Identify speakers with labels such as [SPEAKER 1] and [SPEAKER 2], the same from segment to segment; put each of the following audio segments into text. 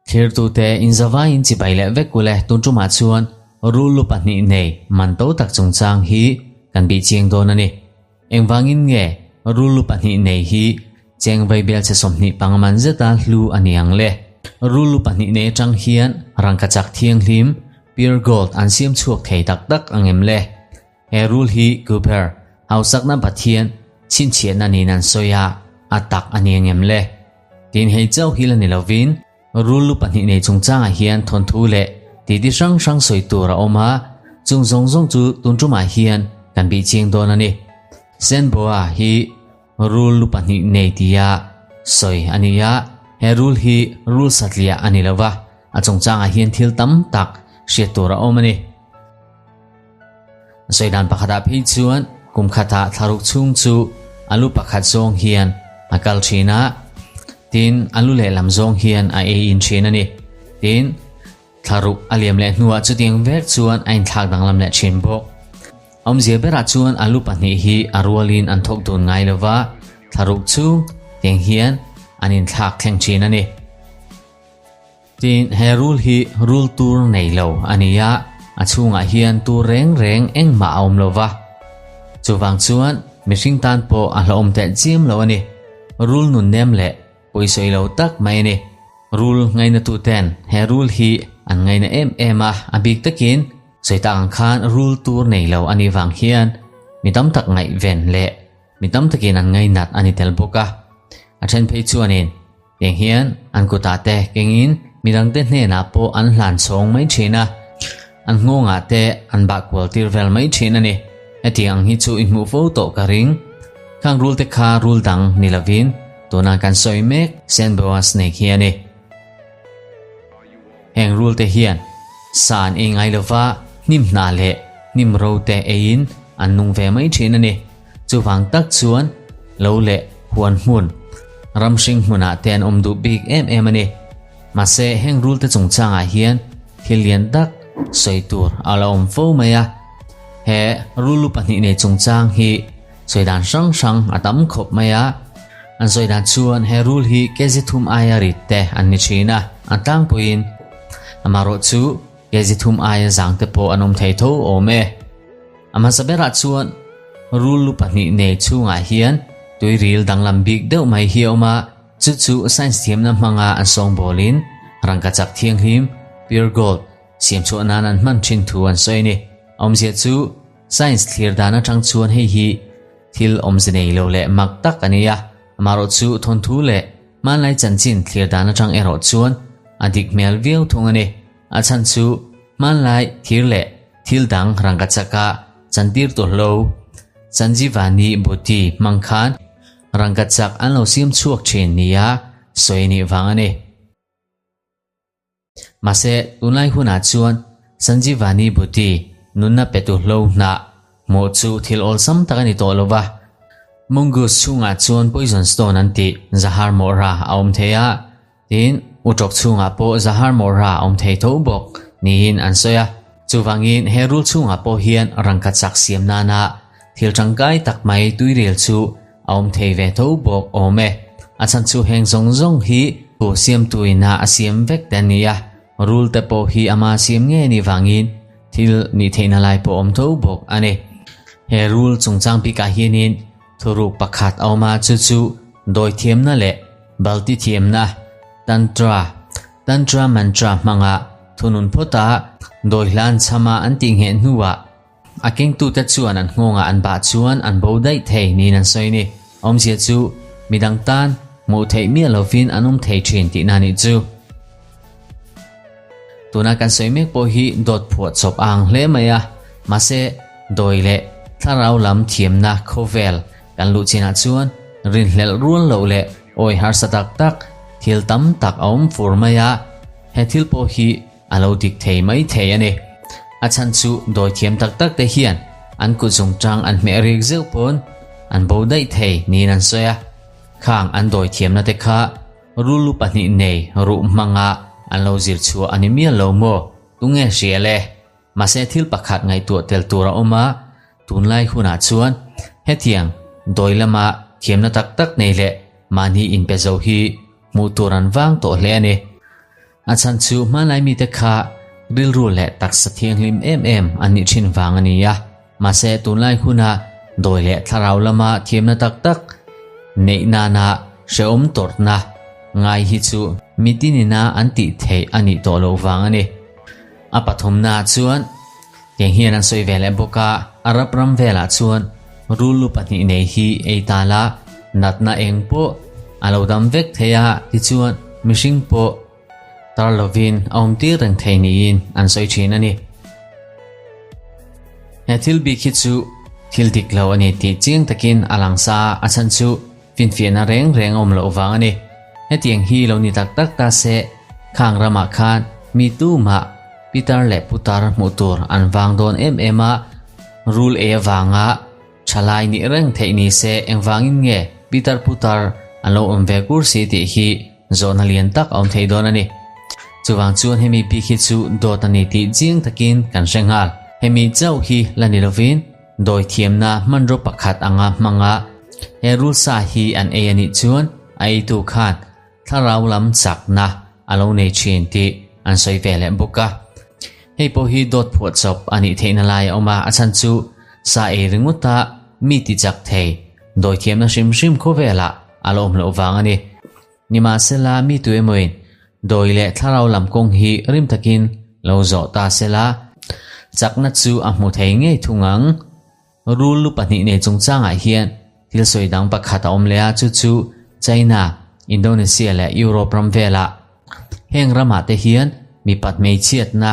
[SPEAKER 1] Thirtute inzavaiin chibai leh vek ule tun tumah chuan rul lu pahnih nei man to tak chungchang hi kan bih chiang dawn a ni. Engvangin nge rul lu pahnih nei hi cheng vaibel chhe 25 man zeta hlu a ni ang le? Rul lu pahnih nei atang hian rangkachak thianghlim, pure gold, an siam chhuak thei tak tak ang em le? He rul hi Kuber, hausakna Pathian, chhinchhiahna niin an sawi a, a tak a ni ang em le? Tin hei chauh hi la ni lovin, rul lu pahnih nei chungchangah hian thawnthu leh titi hrang hrang sawi tur a awm a, chung zawng zawng chu tun tumah hian kan bih chiang dawn a ni. Senboa hi rul lu pahnih nei tia sawi a ni a, he rul hi rul satliah a ni lo va, a chungchangah hian thil tam tak hriat tur a awm a ni. Sawi dan pakhatah phei chuan kum khatah thlaruk chhung chu a lu pakhat zawng hian a kal thin a, tin a lu lehlam zawng hian a ei in thin a ni. Tin, thlaruk a liam leh hnuah chutiang vek chuan a inthlak danglam leh thin bawk. Awmzia berah chuan a lu pahnih hi a rualin an thawk dun ngai lova, thlaruk chhung tiang hian an inthlak thleng thin a ni. Tin, he rul hi rul tur nei lo a ni a, a chhungah hian tur reng reng engmah a awm lo va. Chuvang chuan mihring tan pawh a hlauhawm teh chiam lo a ni. Rul nun nem leh pawisawi lo tak mai a ni. Rul ngainatuten he rul hi an ngaina em em a, a bik takin sawi tak ang khan rul tur nei lo a nih vang hian mi tam tak ngaihven leh mi tam takin an ngainat a ni tel bawk a. A then phei chuanin Tiang hian an kutah te kengin midangte hnenah pawh an hlan chhawng mai thin a, an nghawngah te an bah kual tir vel mai thin a ni. Hetiang ang hi chu i hmuh fo tawh ka ring. Khang rul te kha rul dang ni lovin tuna kan sawi mek Sandboa snake hi a ni. Heng rul te hian sa an ei ngai lova hnim hnah leh hnim ro te eiin an nung ve mai thin a ni. Chuvang tak chuan lo leh huan hmun, ram hring hmunah te an awm duh bik em em a ni. Mahse heng rul te chungchangah hian thil lian tak sawi tur a la awm fo mai a. He rul lu pahnih nei chungchang hi sawi dan hrang hrang a tam khawp mai a. An sawi dan chuan he rul hi kg thum aia rit te an ni thin a, an tlangpuiin amaherawh chu kg thum aia zang te pawh an awm thei tho awm e. A hmasa berah chuan rul lu pahnih nei chhungah hian tuiril danglam bik deuh mai hi a awm a, chu chu science thiamna hmanga an sawngbawlin rangkachak thianghlim, pure gold, siam chhuah nan an hman thin thu an sawi a ni. A awmzia chu science thlir dan atang chuan hei hi thil awmze nei lo leh mak tak a ni a, amaherawh chu thawnthu leh hmanlai chanchin thlir dan atang erawh chuan a dik hmel viau thung a ni. A chhan chu hmanlai thir leh thil dang rangkachaka chantir tawhlo Sanjivani Buti hmang khan rangkachak an lo siam chhuak thin nia sawi a nih vang a ni. Mahse, tunlai hunah chuan Sanjivani Buti nunna pe tuhlo hnah hmuh chu thil awlsam tak a ni tawh lo va. Mongoose chhungah chuan poison stone an tih zahar mawhra a awm thei a. Tin, Utawk chhungah pawh zahar mawhra a awm thei tho bawk niin an sawi a. Chuvangin he rul chhungah pawh hian rangkachak siam nana thil tangkai tak mai tuirel chu a awm thei ve tho bawk awm e. A chhan chu heng zawng zawng hi thu siamtuina a siam vek te a ni a, rul te pawh hi ama siam ngei a nih vangin thil nih theihna lai pawh awm tho bawk a ni. He rul chungchang bikah hianin Thuruk pakhat a awm a, chu chu dawithiamna leh balti thiamna, tantra, tantra mantra hmanga thunun phawta dawi hlan chhama an tih ngheh hnuah a kengtute chuan an nghawngah an bah chuan an bo daih thei niin an sawi a ni. Awmzia chu midang tan hmuh theih miah lovin an awm thei thin tihna a nih chu. Tuna kan sawi mek pawh hi dawt phuah chawp a ang hle mai a, mahse dawi leh thlarau lam thiamna khawvel kan luh chinah chuan rinhlelh rual loh leh awi harsa tak tak thil tam tak a awm fur mai a, he thil pawh hi a lo dik thei mai thei a ni. A chhan chu dawi thiam tak tak te hian an kut zungtang an hmeh rik zeuh pawn an bo daih thei niin an sawi a, khang an dawi thiamna te kha Rulu pahnih nei ruh hmanga an lo zir chhuah a ni mial lo maw? Tunge hria le? Mahse thil pakhat ngaihtuah tel tur a awm a, tunlai hunah chuan hetiang dawi lama thiamna tak tak nei leh mahni inpe zo hi hmuh tur an vang tawh hle a ni. A chhan chu hmanlai mite kha rilru leh taksa thianghlim em em an nih thin vang a ni a. Mahse tunlai huna dawi leh thlarau lama thiamna tak tak neih nana hrehawm tawrhna ngai hi chu mitinina an tih theih a nih tawh loh vang a ni. A pathumna chuan tiang hian an sawi ve leh bawk a, Arab ram velah chuan rullu pahnih nei hi ei ta la, natna eng pawh a lo dam vek thei a, tichuan mihring pawh tar lovin a awm tir reng thei niin an sawi thin a ni. He thil bik hi chu thil dik lo a ni tih chiang takin a lang sa a, a chhan chu finfiahna reng reng a awm loh vang a ni. Hetiang hi lo ni tak tak ta se, khang ramah khan mi tumah pitar leh putar hmuh tur an vang dawn em em a, rul ei avanga thalai nih reng theih ni se engvangin nge pitar putar an lo awm ve kur si tih hi Zawhna lian tak a awm thei dawn a ni. Chuvang chuan hemi bik hi chu dawt a ni tih chiang takin kan hre nghal. Hemi chauh hi la ni lovin dawi thiamna hmanraw pakhat anga hmanga he rul sa hi an ei a nih chuan a eitu khan thlarau lam chakna a lo nei thin tih an sawi ve leh bawk a. Hei pawh hi dawt phuah chawp a nih theihna lai a awm a, a chhan chu sa ei ringawta mi ti chak thei dawi thiamna hrim hrim khawvelah a la awm loh vang a ni. Nimahsela mi tu emawin dawi leh thlarau lam kawng hi rim takin lo zawh ta sela, chakna chu a hmu thei ngei thung ang. Rul lu pahnih nei chungchangah hian thil sawi dang pakhat a awm leh a, chu chu China, Indonesia leh Europe ram velah heng ramah te hian mipat hmeichhiatna,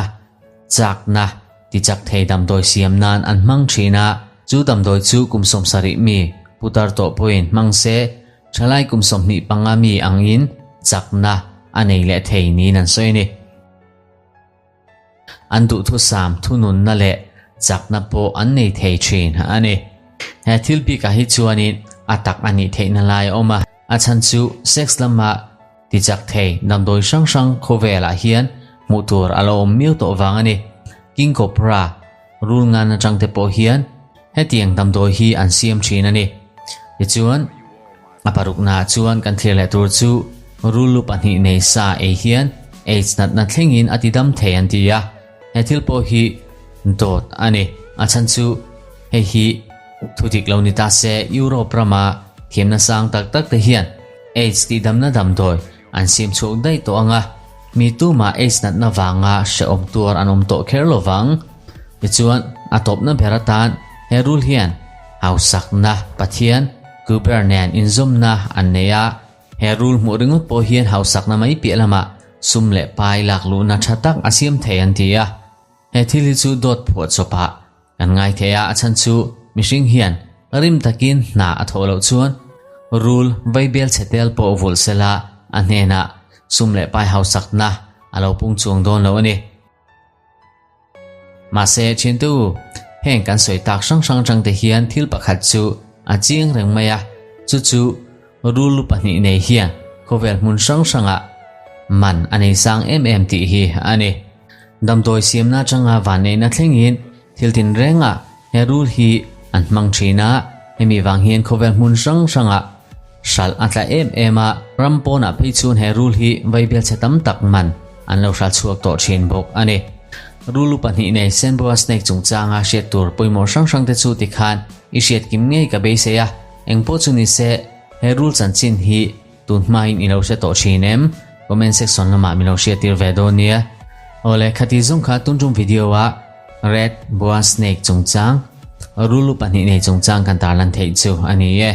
[SPEAKER 1] chakna tichak thei damdawi siam nan an hmang thin a, chu damdawi chu kum 70 mi putar tawh pawhin hmang se, thalai kum 25 mi angin chakna a nei leh thei niin an sawi a ni. An duhthusam thununna leh chakna pawh an nei thei thin a ni. He thil bikah hi chuanin a tak a nih theihna lai a awm a, a chhan chu sex lama tichak thei damdawi hrang hrang khawvelah hian hmuh tur a lo awm miau tawh vang a ni. King Cobra rul ngan atang te pawh hian hetiang damdawi hi an siam thin a ni. Tichuan, a paruknaah chuan kan thlir leh tur chu rul lu pahnih nei sa ei hian AIDS natna thlengin a tidam thei an ti a, he thil pawh hi dawt a ni. A chhan chu hei hi thu dik lo ni ta se Europe rama thiamna sang tak tak te hian AIDS tihdamna damdawi an siam chhuak daih tawh ang a, mi tumah AIDS natna vanga hrehawm tuar an awm tawh kher lo vang. Tichuan, a tawpna ber atan he rul hian hausakna Pathian Kuber nen inzawmna an nei a, he rul hmuh ringawt pawh hian hausakna mai piah lamah sum leh pai lak luhna tha tak a siam thei an ti a. He thil hi chu dawt phuah chawpah kan ngai thei a, a chhan chu mihring hian rim takin hna a thawh loh chuan rul vaibel chhe tel pawh vulh sela a hnenah sum leh pai hausakna a lo pung chuang dawn lo a ni. Mahse, thiantu, heng kan sawi tak hrang hrang atang te hian thil pakhat chu a chiang reng mai a, chu chu rul lu pahnih nei hian khawvel hmun hrang hrangah man a nei sang em em tih hi a ni. Damdawi siamna atanga vanneihna thlengin thil tinrengah he rul hi an hmang thin a, hemi vang hian khawvel hmun hrang hrangah hralh a tla em em a, ram pawnah phei chuan he rul hi vaibel chhe tam tak man an lo hralh chhuak tawh thin bawk a ni. Rul lu pahnih nei Senboa snake chungchanga hriat tur pawimawh hrang hrang te chu tikhan i hriat kim ngei ka beisei a, engpawh chu ni se he rul chanchin hi tun hmain i lo hre tawh thin em? Comment section lamah min lo hriat tir ve dawn nia. Awle khati zawng kha tun tum video ah Red Boa snake chungchang rul lu pahnih nei chungchang kan tarlan theih chu a ni e.